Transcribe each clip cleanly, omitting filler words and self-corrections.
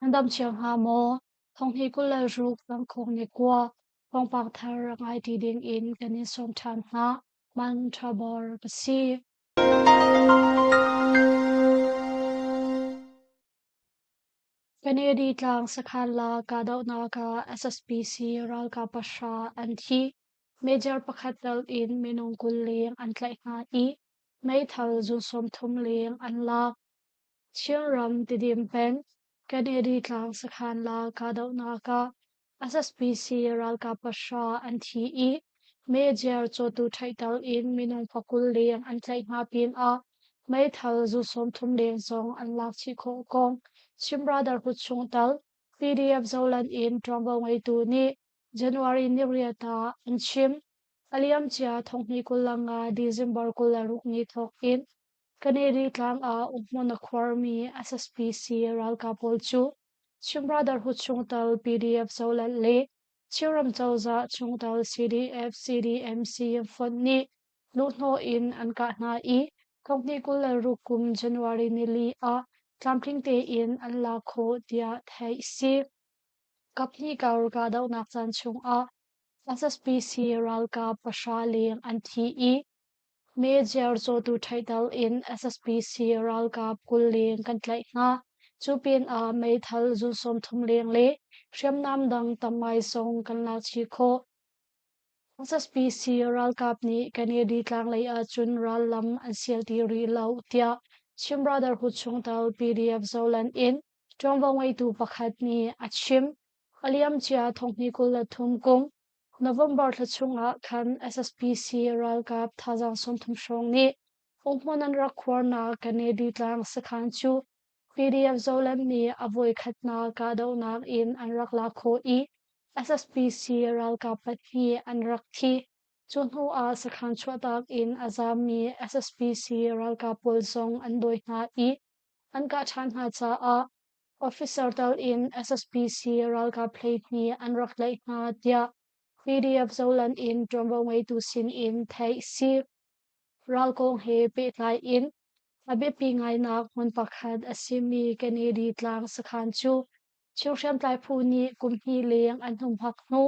Nan dam cio hnga maw? Thonghni 26 tangkhawng ni kua thawngpang thar rak ngai ṭi ding in kan in sawm ṭhan hna. Man ṭha bor ka si. Kennedy tlang sakhan la kahdohnak ah SSPC ralkap pahra an thi. Major pakhat tel in minung 20 leng an tlaih hna i meithal zun 30 leng an lak. Chinram Tidim peng Kennedy tlang sakhan la kahdohnak ah SSPC ralkap pahra an thi i Major cawtu ṭhaihter in minung pakul leng an tlaih hna pinah meithal zu 30 leng zong an lak chih khawh kong Chin Brotherhood chungtel PDF Zoland in ṭuanvo ngeitu nih January ni riat ah an chim. A liamcia thonghnih 25 December 26 ni thawk in Kennedy tlang ah umhmun a khuarmi SSPC ralkap pawl cu Chin Brotherhood chungtel PDF Zoland le Chinram cozah chungtel CDF CDMC fonh nih luhhnawh in an kah hna i thonghnih 26 kum January nili ah tlamtling tein an lak khawh tiah theih a si. Kaphnih kar kahdohnak caan chungah SSPC ralkap pahra leng an thi i Major cawtu ṭhaihter in SSPC ralkap 20 leng kan tlaih hna. Cu pinah meithal zun 30 leng le hriamnam dang tam ngai zong kan lak chih khawh. SSPC ralkap nih Kennedy tlanglei ahcun rallam an sial ti rih lo tiah Chin Brotherhood chungtel PDF Zoland in ṭuanvo ngeitu pakhat nih a chim. A liamcia thonghnih 23 kum November thla chungah khan SSPC ralkap thazaang 30 hrawng nih umhmun an rak khuarnak Kennedy tlang sakhan cu PDF Zoland nih a voikhatnak kahdohnak in an rak lak khawh i SSPC ralkap pahnih an rak thi. Cu hnu ah sakhan chuahtak in a zaammi SSPC ralkap pawl zong an dawi hna i an kah ṭhan hna caah Officer tal in SSPC ralkap 12 an rak tlaih hna tiah PDF Zoland in ṭuanvo ngeitu sin in theih a si. Ral kong he pehtlai in a biapi ngainak hmun pakhat a simi Kennedy tlang sakhan cu Chin hriamtlai phu nih kum hnih leng an humhak hnu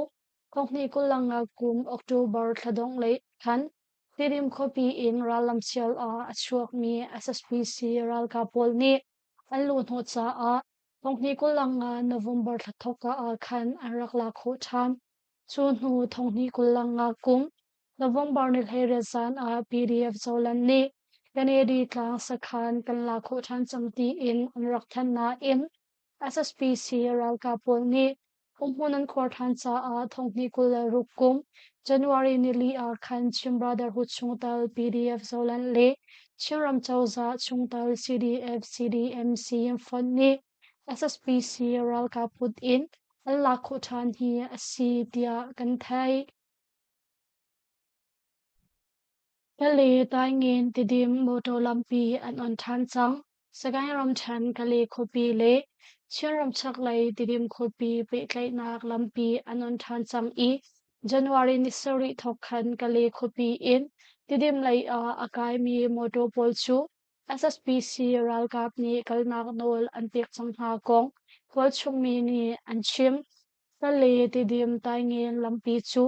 thonghnih 25 kum October thla dongh lei khan Tidim khuapi in rallam sial ah a chuakmi SSPC ralkap pawl nih an luhhnawh caah thonghnih 25 November thla thawkka ah khan an rak lak khawh ṭhan. Cu hnu thonghnih 25 kum November ni 18 zan ah PDF Zoland nih Kennedy tlang sakhan kan lak khawh ṭhan cang tiin an rak thanh nain SSPC ralkap pawl nih Umhmun an khuar ṭhan caah thonghnih 26 kum January nili ah khan Chin Brotherhood chungtel PDF Zoland le Chinram cozah chungtel CDF CDMC fonh nih SSPC ralkap kut in an lak khawh ṭhan hi a si tiah kan theih. Pale Taingen Tidim motor lampi an on ṭhan cang. Sagaing ramṭhen Kale khuapi le Chinram chaklei Tidim khuapi pehtlaihnak lampi an on ṭhan cang i January ni sarih thawk khan Kale khuapi in Tidim lei ah a kaimi mawṭaw pawl cu SSPC ralkap nih kalnak nawl an pek cang hna kong tualchung mi nih an chim. Kale Tidim Taingen lampi cu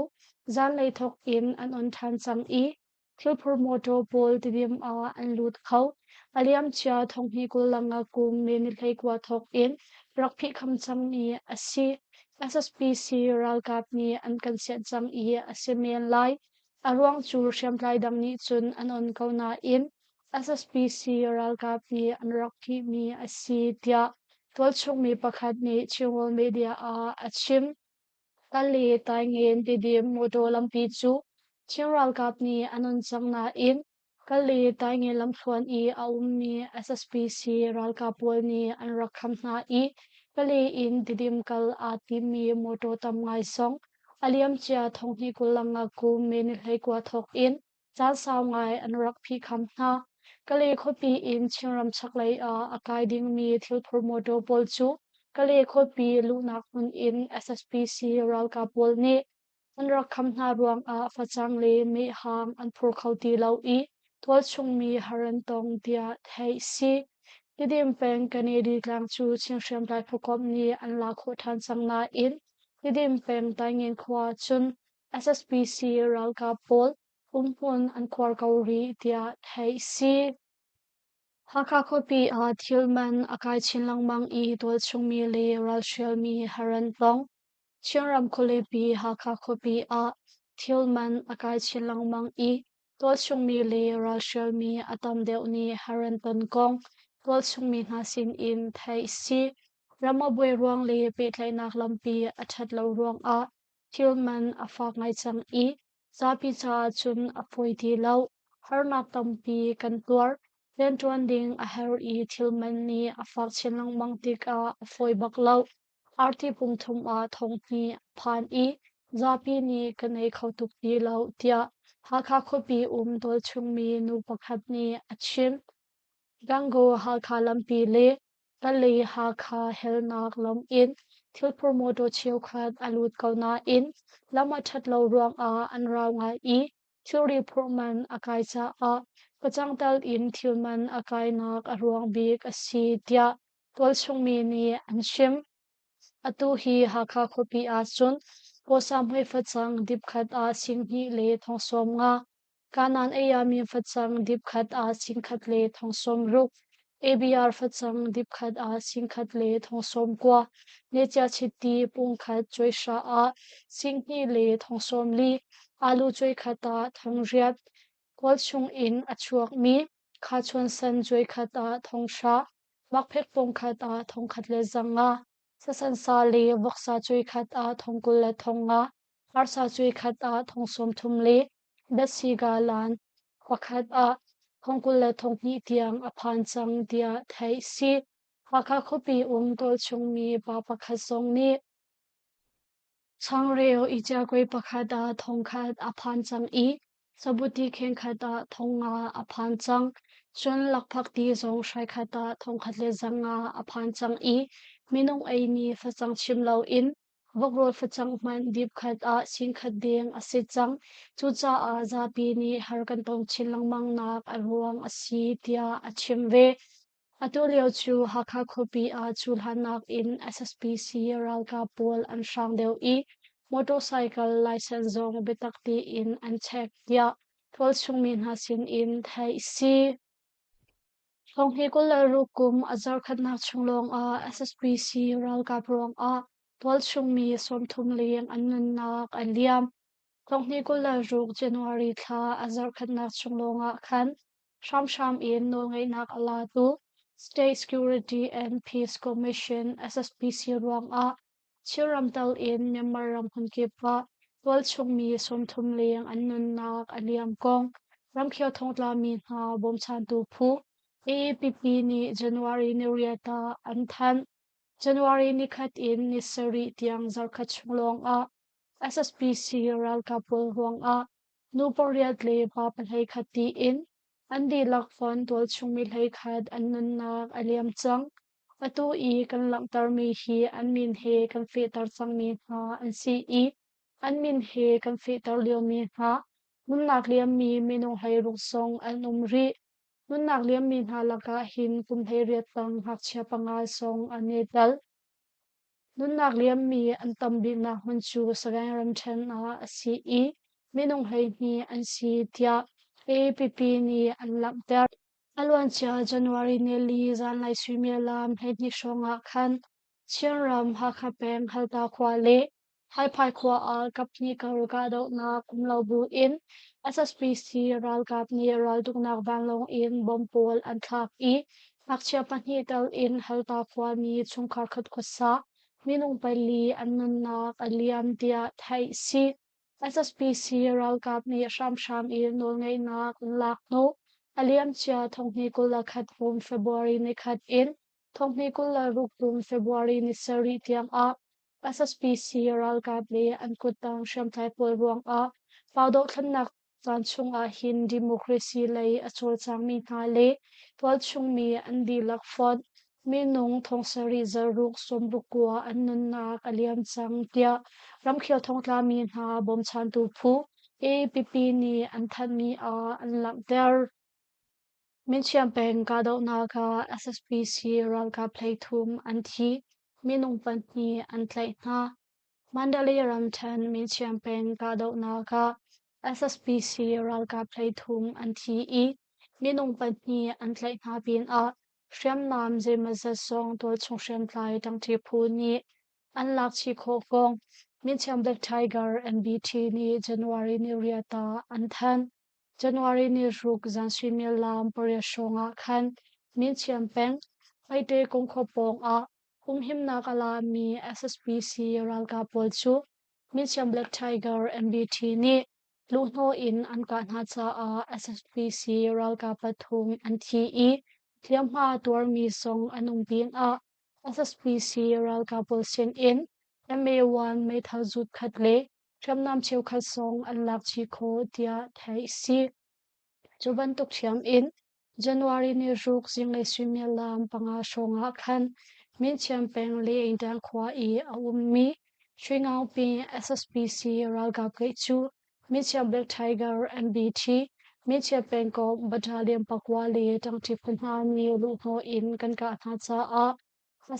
zanlei thawk in an on ṭhan cang i Thilphur mawṭaw pawl Tidim ah an lut kho. A liamcia thonghnih 25 kum May ni 19 thawk in rak phihkham cangmi a si. SSPC ralkap nih an kan sianh cang i a si men lai. A ruang cu hriamtlai dang nih cun an on ko nain SSPC ralkap nih an rak phihmi a si tiah tualchung mi pakhat nih Chinworld Media ah a chim. Kale Taingen Tidim mawṭaw lampi cu Chin ralkap nih an on cang nain Kale Taingen lamthluan i a ummi SSPC ralkap pawl nih an rak kham hna i Kale in Tidim kal aa timmi mawṭaw tam ngai zong a liamcia thonghnih 25 kum May ni 19 thawk in Caan sau ngai an rak phihkham hna. Kale khuapi in Chinram chaklei ah a kai dingmi thilphur mawṭaw pawl cu Kale khuapi luhnak hmun in SSPC ralkap pawl nih an rak kham hna ruangah facang le mehhang an phur kho ti lo i tualchung mi har an tong tiah theih si. Tidim peng Kennedy tlang cu Chin hriamtlai phukomh nih an lak khawh ṭhan cang nain Tidim peng Taingen khua cun SSPC ralkap pawl umhmun an khuar ko rih tiah theih si. Hakha khuapi ah thil man a kai chin lengmang i tualchungmi le ralhrialmi har an tong. Chinram khualipi Hakha khuapi ah thil man a kai chin lengmang i tualchungmi le ralhrialmi a tam deuh nih har an ton kong tualchungmi hna sinin theih si. Ram a buai ruang le pehtlaihnak lampi a ṭhat lo ruangah thil man a fak ngai cang i zapi caah cun a fawi ti lo. Harnak tampi kan tuar. Rianṭuan ding a herh i thil man nih a fak chin lengmang tikah a fawi bak lo. Arti pungthum ah thonghnih a phan i zapi nih kan ei kho tuk ti lo tiah Hakha khuapi um tualchungmi nu pakhat nih a chim. Gangaw Hakha lampi le Kalay Hakha helnak lam in thilphur motor cheukhat a lut ko nain lam a ṭhat lo ruangah an rau ngai i thilri phurh man a kai caah pacang tal in thil man a kainak a ruang bik a si tiah tualchungmi nih an chim. Atu hi Hakha khuapi ahcun pawsam hmui facang dip khat ah 20,000 le 75,000, Kanan ei-amin facang dip khat ah 1,000 le 60,000, ABR facang dip khat ah 1,000 le 90,000, Necia chiti pung khat cuai hra ah 20,000 le 40,000, alu cuai khat ah 800, Kawl chung in a chuakmi Khachuan san cuai khat ah 5,000, Makphek pung khat ah 1,100, sasan sa le voksa cuai khat ah 25,000, arsa cuai khat ah 30,000 le datsi galan pakhat ah 22,000 tiang a phan cang tiah theih si. Hakha khuapi um tualchungmi pa pakhat zong nih Changreu i ciakui pakhat ah 1,000 a phan cang i sabuti khengkhat ah 5,000 a phan cang. Cun lakphakti zong hraikhat ah 1,500 a phan cang i minung eimi facang chim loin vokrawl facang hmanh dip khat ah 1,000 deng a si cang. Cucaah zapi nih har kan tong chin lengmang nak a ruang a si tiah a chim ve. Atu lio cu Hakha khuapi ah cuhlannak in SSPC ralkap pawl an hrang deuh i motorcycle license zong biatak tein an check tiah tualchungmi hna sin in theih si. 2026 kum a zarhkhatnak chung lawngah SSPC ralkap ruangah tualchungmi 30 leng an nunnak a liam. 2026 January thla a zarhkhatnak chung lawngah khan hramhram in nawlngeihnak a latu State Security and Peace Commission SSPC ruangah Chinram tal in Myanmar ram hmunkip ah tualchungmi 30 leng an nunnak a liam kong ramkhel thongtlami hna bawmchantu phu AAPP nih January ni 8 ah an thanh. January nikhat in ni 7 tiang zarhkhat chung lawngah SSPC ralkap pawl ruangah nu pariat le pa 11 tiin an dihlak fon tualchungmi 11 an nunnak a liam cang. Atu i kan langhtermi hi an min he kan fehter cangmi hna an si i an min he kan fehter liomi hna nunnak liammi minung 16 zong an um rih. Nunnak liammi hna lakah hin kum 18 tang ngakchia panga zong an i tel. Nunnak liammi an tam biknak hmun cu Sagaing ramṭhen ah a si i minung 12 an si tiah AAPP nih an langhter. A luancia January nili zanlei suimilam 12 hrawng ah khan Chinram Hakha peng Halta khua le Haiphai khua ah kaphnih kar kahdohnak um lo buin SSPC ralkap nih raltuknak vanlawng in bomb pawl an thlak i ngakchia pahnih tel in Halta khuami chungkhar khat khuasa minung pali an nunnak a liam tiah theih si. SSPC ralkap nih hramhram in nawlngeihnak an lak hnu a liamcia 2021 kum February nikhat in 2026 kum February ni 7 tiang ah SSPC ralkap le an kuttang hriamtlai pawl ruangah pau dohthlennak caan chungah hin democracy lei a cawlcangmi hna le tualchungmi an dihlak fonh minung 76,069 an nunnak a liam cang tiah ramkhel thongtlami hna bawmchantu phu AAPP nih an thanhmi ah an langhter. Minchiam peng kahdohnak ah SSPC ralkap 13 an thi, minung pahnih an tlaih hna. Mandalay ramṭhen Minchiam peng kahdohnak ah SSPC ralkap 13 an thi i minung pahnih an tlaih hna pinah hriamnam zeimawzat zong tualchung hriamtlai ṭangṭi phu nih an lak chih khawh kong Minchiam Black Tiger MBT nih January ni riat ah an thanh. January ni ruk zan suimilam pariat hrawng ah khan Minchiam peng Paite Kungkhua pawng ah humhimnak a lami SSPC ralkap pawl cu Minchiam Black Tiger MBT nih luhhnawh in an kah hna caah SSPC ralkap pathum an thi i hliamhma tuarmi zong an um pinah SSPC ralkap pawl sinin MA1 meithal zut khat le hriamnam cheukhat zong an lak chih khawh tiah theih a si. Cu bantuk ṭhiam in January ni ruk zinglei suimilam panga hrawng ah khan Minchiam peng Leingtang khua i a ummi Shwingaungpin SSPC ralkap keih cu Minchiam Black Tiger MBT Minchiam pengkomh Battalion pakua le ṭangṭi phu hna nih luhhnawh in kan kah hna caah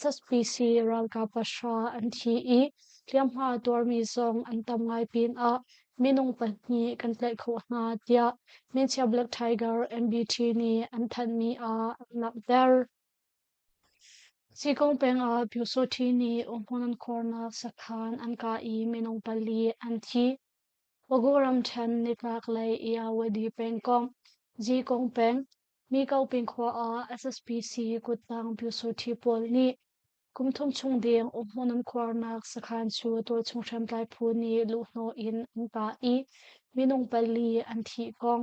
SSPC ralkap pahra an thi i hliamhma tuarmi zong an tam ngai pinah minung pahnih kan tlaih khawh hna tiah Minchia Black Tiger MBT nih an thanhmi ah an langhter. Sikong peng ah Pyusawhti nih umhmun an khuarnak sakhan an kah i minung pali an thi. Pago ramṭhen nitlaklei Irrawaddy pengkomh Zikong peng Mikoping khua ah SSPC kuttang Pyusawhti pawl nih kum thum chung deng umhmun an khuarnak sakhan cu tualchung hriamtlai phu nih luhhnawh in an kah i minung pali an thih kong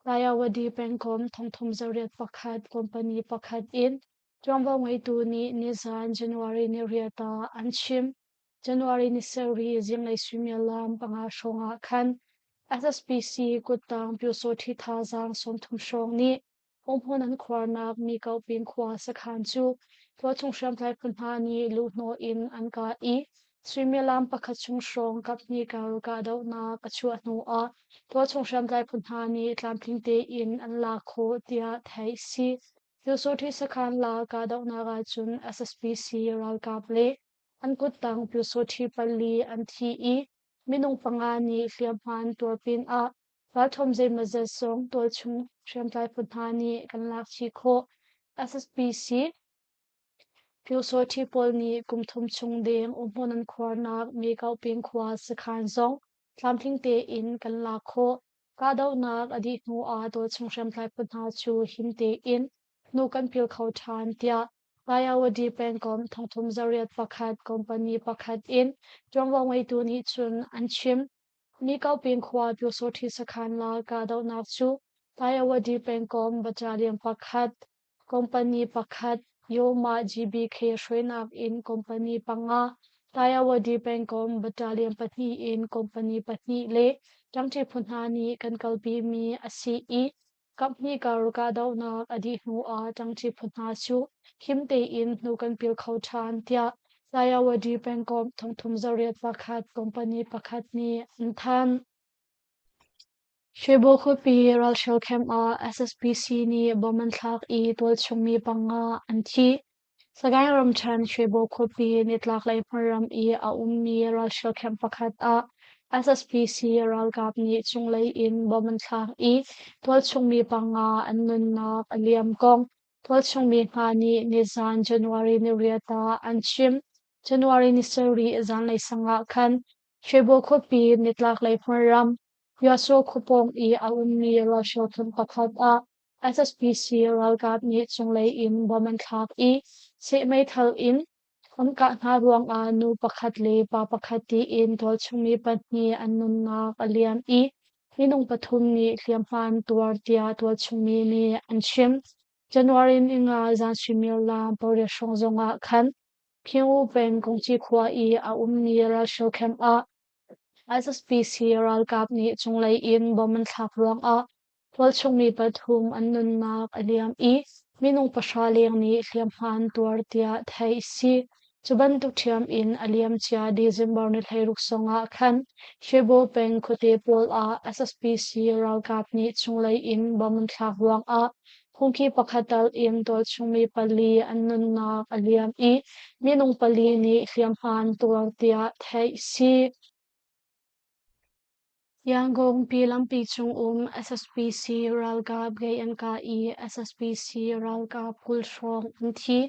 Tayawadi pengkomh thongthum zariat pakhat company pakhat in ṭuanvo ngeitu nih nizan January ni riat ah an chim. January ni sarih zinglei suimilam panga hrawng ah khan SSPC kuttang Pyusawhti thazaang 30 hrawng nih umhmun an khuarnak Mikopin khua sakhan cu tualchung hriamtlai phu hna nih luhhnawh in an kah i suimilam pakhat chung hrawng kaphnih kar kahdohnak a chuah hnu ah tualchung hriamtlai phu hna nih tlamtling tein an lak khawh tiah theih a si. Pyusawhti sakhan la kahdohnak ahcun SSPC ralkap le an kuttang Pyusawhti pali an thi i minung panga nih hliamhma an tuar pinah ralṭhawm zeimawzat zong tualchung hriamtlai phu hna nih kan lak chih khawh. SSPC Pyusawhti pawl nih kum thum chung deng umhmun an khuarnak Mekauhping khua sakhan zong tlamtling tein kan lak khawh. Kahdohnak a dih hnu ah tualchung hriamtlai phu hna cu him tein hnu kan pil kho ṭhan tiah Tayawadi pengkomh thongthum zariat pakhat company pakhat in ṭuanvo ngeitu nih cun an chim. Nikoping khua Pyusawhti sakhan la kahdohnak cu Tayawadi pengkomh battalion pakhat, company pakhat, Yoma GBK hruainak in company panga, Tayawadi pengkomh battalion pahnih in company pahnih le ṭangṭi phu hna nih kan kalpimi a si i Kaphnih kar kahdohnak a dih hnu ah ṭangṭi phu hna cu him tein hnu kan pil kho ṭhan, tiah Tayawadi pengkomh thongthum zariat pakhat company pakhat nih an thanh. Shwebo khuapi ralhrial camp ah SSPC nih bomb an thlak i tualchung mi panga an thi. Sagaing ramṭhen Shwebo khuapi nitlaklei hmunram i a ummi ralhrial camp pakhat ah SSPC ralkap nih cunglei in bomb an thlak i tualchung mi panga an nunnak a liam kong tualchung mi hna nih nizan January ni riat ah an chim. January ni sarih zanlei sang ah khan Shwebo khuapi nitlaklei hmunram Yaso khuapawng i a ummi ralhrial camp pakhat ah SSPC ralkap nih cunglei in bomb an thlak i seh meithal in an kah hna ruangah nu pakhat le pa pakhat tiin tualchung mi pahnih an nunnak a liam i minung pathum nih hliamhma an tuar tiah tualchung mi nih an chim. January ni nga zan suimilam pariat hrawng zongah khan Phingu peng Kongci khua i a ummi ralhrial camp ah SSPC ralkap nih cunglei in bomb an thlak ruangah Tualchung mi pathum an nunnak a liam i minung pahra leng nih hliamhma an tuar tiah theih a si. Cu bantuk ṭhiam in a liamcia December ni 16 zongah khan Shwebo peng khuate pawl ah SSPC ralkap nih chunglei in bomb an thlak ruangah Phungki pakhat tal in tualchungmi pali an nunnak a liam i minung pali nih hliamhma an tuar tiah theih si. Yangon lampi cung um SSPC ralkap gei an kah i SSPC ralkap 20 hrawng an thi.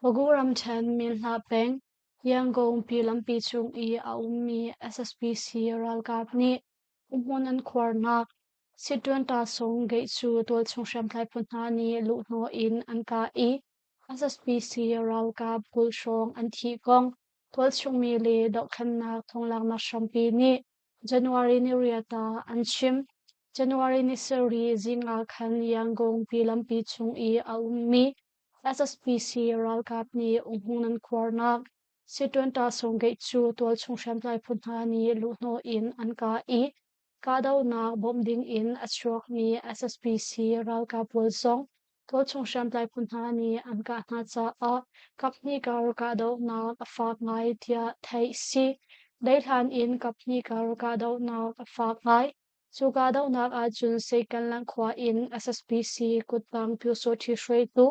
Bagu ramṭhen Minhla peng Yangon lampi cung i a ummi SSPC ralkap nih umhmun an khuarnak Sittuan sung gate cu tualchung hriamtlai phu hna nih luhhnawh in an kah i SSPC ralkap 20 hrawng an thih kong tualchungmi le dohthlennak thonglaknak hrampi nih January ni riat ah an chim. January ni sarih zing ah khan Yangon lampi chung i a ummi SSPC ralkap nih umhmun an khuarnak Sittuan sung gate cu tualchung hriamtlai phu hna nih luhhnawh in an kah i Kahdohnak bawmh ding in a chuakmi SSPC ralkap pawl zong tualchung hriamtlai phu hna nih an kah hna caah kaphnih kar kahdohnak a fak ngai tiah theih a si. Daihlan in kaphnih kar kahdohnak a fak ngai. Cu kahdohnak ahcun Seikanlang khua in SSPC kuttang Pyusawhti hruaitu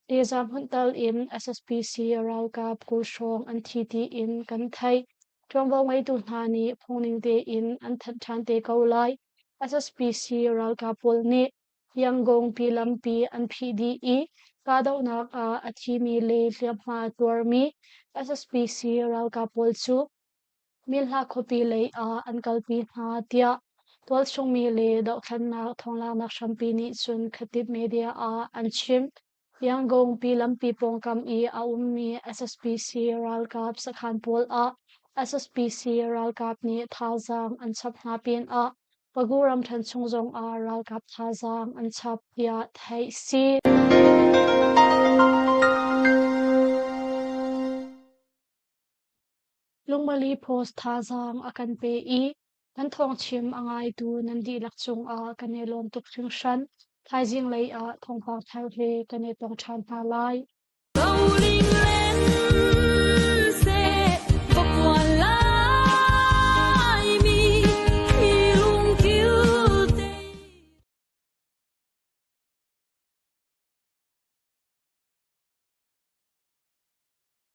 Teza Hmuntal in SSPC ralkap 20 hrawng an thi tiin kan theih. Ṭuanvo ngeitu hna nih phungning tein an thanh ṭhan te ko lai. SSPC ralkap pawl nih Yangon lampi an phih dih i kahdohnak ah a thimi le hliamhma a tuarmi SSPC ralkap pawl cu Minhla khuapi lei ah an kalpi hna tiah tualchungmi le dohthlennak thawnglanghnak hrampi nih cun Khatib media ah an chim. Yangon lampi pawngkam i a ummi SSPC ralkap sakhan pawl ah SSPC ralkap nih thazaang an chap hna pinah Pagu ramṭhen chung zongah ralkap thazaang an chap tiah theih si. Lungmali Post thazaang a kan pe i Kan thawngchim a ngaitu nan dihlak cungah kan i lawm tuk hringhran. Thaizing lei ah thawngpang thar he kan i tong ṭhan hna lai.